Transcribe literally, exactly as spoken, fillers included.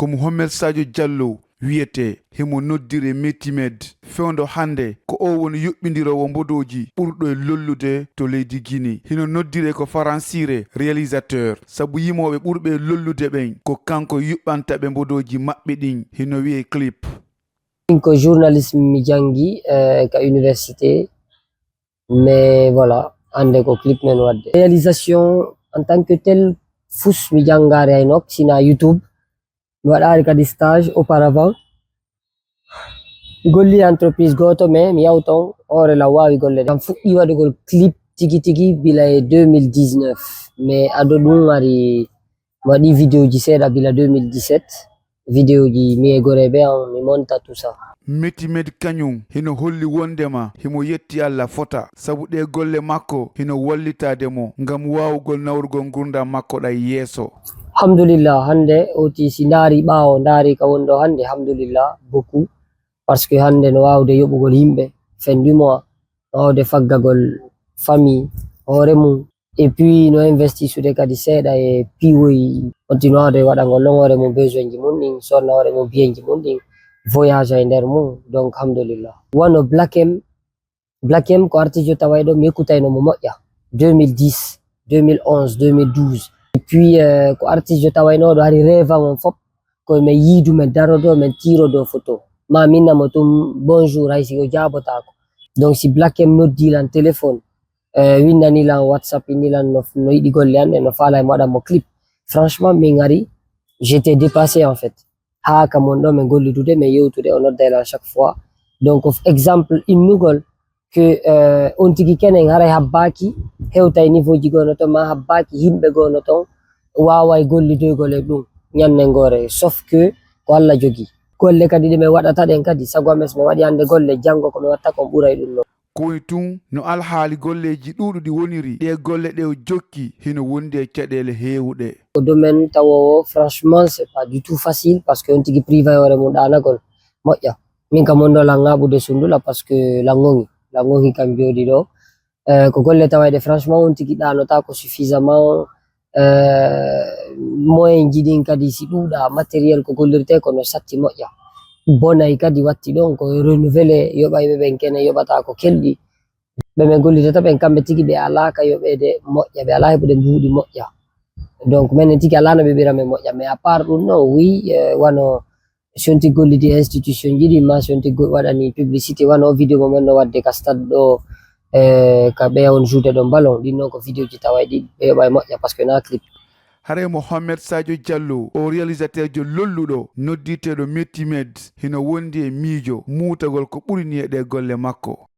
Ko Mohamed Sadio Diallo wiyetee, himo noddiree Metimed. Fewndo hannde ko o woni yuɓɓindiroowo mbodooji ɓurɗo e lollude to leydi Gini. Hino noddiree ko faransiire réalisateur, sabu yimooɓe ɓurɓe e lollude ɓen ko kanko yuɓɓanta ɓe mbodooji maɓɓe ɗin, hino wiyee clip. Min ko journalisme mi janngi eh, ka université, mais voilà, hannde ko clip men waɗde. Réalisation en tant que tel, fus mi janngaari hay nok, sina YouTube. Mi waɗaari kadi stage auparavant. Mi golli entreprise gooto, mais mi yaw ton hoore lan waawi golle ɗe. Kam fuɗɗi waɗugol clip tigi tigi bila e deux mille dix-neuf, mais ado ɗum ari mi waɗi vidéo ji seeɗa bila deux mille dix-sept. Vidéo ji mi e goreeɓe an mi monta tout ça. Metimed kañum hino holli wondema himo yetti Allah fota, sabu ɗee golle makko hino wallitaade mo ngam waawugol nawrugol ngurndan makko ɗan yeeso. Alhamdulillah, hannde oti si ndaari ɓaawo, ndaari ka woni ɗo hannde, alhamdulillah beaucoup, parce que hannde no waawde yoɓugol yimɓe, fin du mois, no waawde faggagol famille, hoore mum. Et puis no investi sude kadi seeɗa e piwoyi, on tino waawde waɗangol longoore mum, besoin ji mum ɗin, sonna hoore mum biyenji mum ɗin, voyage e nder mum. Donc alhamdulillah, wano Black M. Black M ko artijo tawayɗo mi ekkutayno mo moƴƴa, deux mille dix, deux mille onze, deux mille douze. Et puis euh, ko artijo tawaynoɗo hari rêve an on fop koye men yiidu men darodo men tirodo photo, ma minnamo tum bonjour hay si o jaabotaako. Donc si Black M noddi lan téléphone, euh, winnani lan WhatsApp, inni lan no, no yiɗi golle an ɗe, no faala e mo waɗan mo clip. Franchement min ari, j'étais dépassé en fait. Haa ka mon ɗo min gollidude, min yewtude, o nodday lan chaque fois. Donc exemple innugol que euh, on tigi kenen haray habbaaki hewtay niveau ji goo no ton, ma habbaaki yimɓe goo no ton waaway gollidoygol e ɗum ñannde ngoore, sauf que ko Allah jogi. Golle kadi ɗe min waɗata ɗen kadi, sago ames min waɗi hannde golle, janngo ko min watta kon ɓuray ɗum ɗon. Ko woni tun no alhaali golleeji ɗuuɗuɗi woniri, ɗee golle ɗe o jokki hino wondi e caɗeele heewuɗe. Ko domaine tawoowo franchement c'est pas du tout facile, parce que on tigi privé hoore mum ɗaanagol moƴƴa. Min kam on ɗo lan ŋaaɓude sundula, parce que lan ŋoŋi, lan ŋoŋi kam jooɗi ɗo. Euh, ko golle tawayɗe franchement on tigi ɗaanotaako suffisamment. Euh, moyen ji ɗin kadi si ɗuuɗa, matériel ko gollirte ko no satti moƴƴa. Bonay kadi watti ɗon ko renouvelé, yoɓayɓe ɓen kene yoɓata ko kelɗi. Ɓe min gollidata ɓen kamɓe tigi ɓe alaa ka yoɓeede moƴƴa, ɓe alaa heɓude mbuuɗi moƴƴa. Donc menen tigi alaa no ɓe ɓira men moƴƴa, mais à part ɗum non, oui, euh, wano si on tigi gollidi e institution ji ɗi, ma si on tigi waɗani publicité, wano o vidéo mo men no waɗde ka stade ɗo, e ka ɓeya on joude ɗon ballon, ɗin non ko vidéo ji taway ɗi ɓe yoɓa e moƴƴa parce que na clip. Haray Mohamed Sadio Diallo o réalisateur jo lolluɗo nodditeeɗo Metimed hino wondi e miijo muutagol ko ɓuri ni e ɗee golle makko.